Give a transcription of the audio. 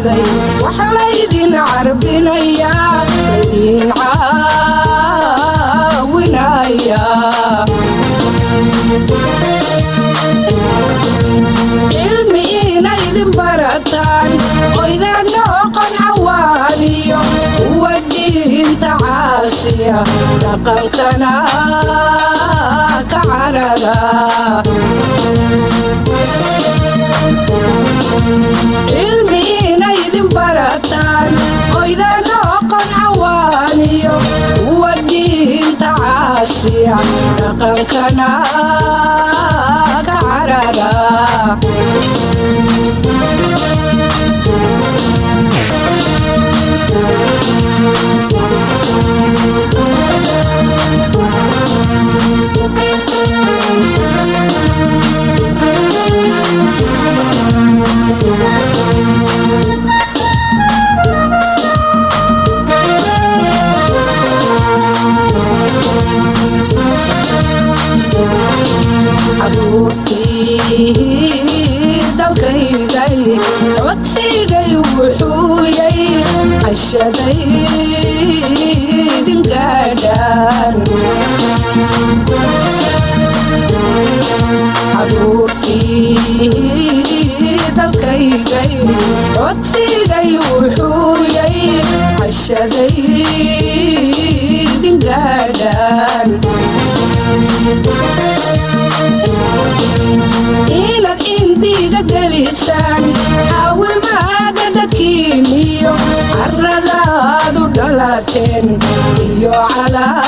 Caawiday wax laydin carbinayaa, laydin caawinayaa. Cilmi inaydin barataan oydan noqon cawaaniyo kuwa diinta caasiya, dhaqankana ka carara. Cilmi inaydin barataan oydan noqon cawaaniyo kuwa diinta caasiya, dhaqankana ka carara. Caruurtii dalkaygay, codsigay wuxuuyay cashadaydin gaadhaan. Caruurtii dalkaygay, codsigay wuxuuyay cashadaydin gaadhaan. Inaad cindiga gelisaan caawimaada dadkiiniyo caradaadu dhalateen iyo calaa.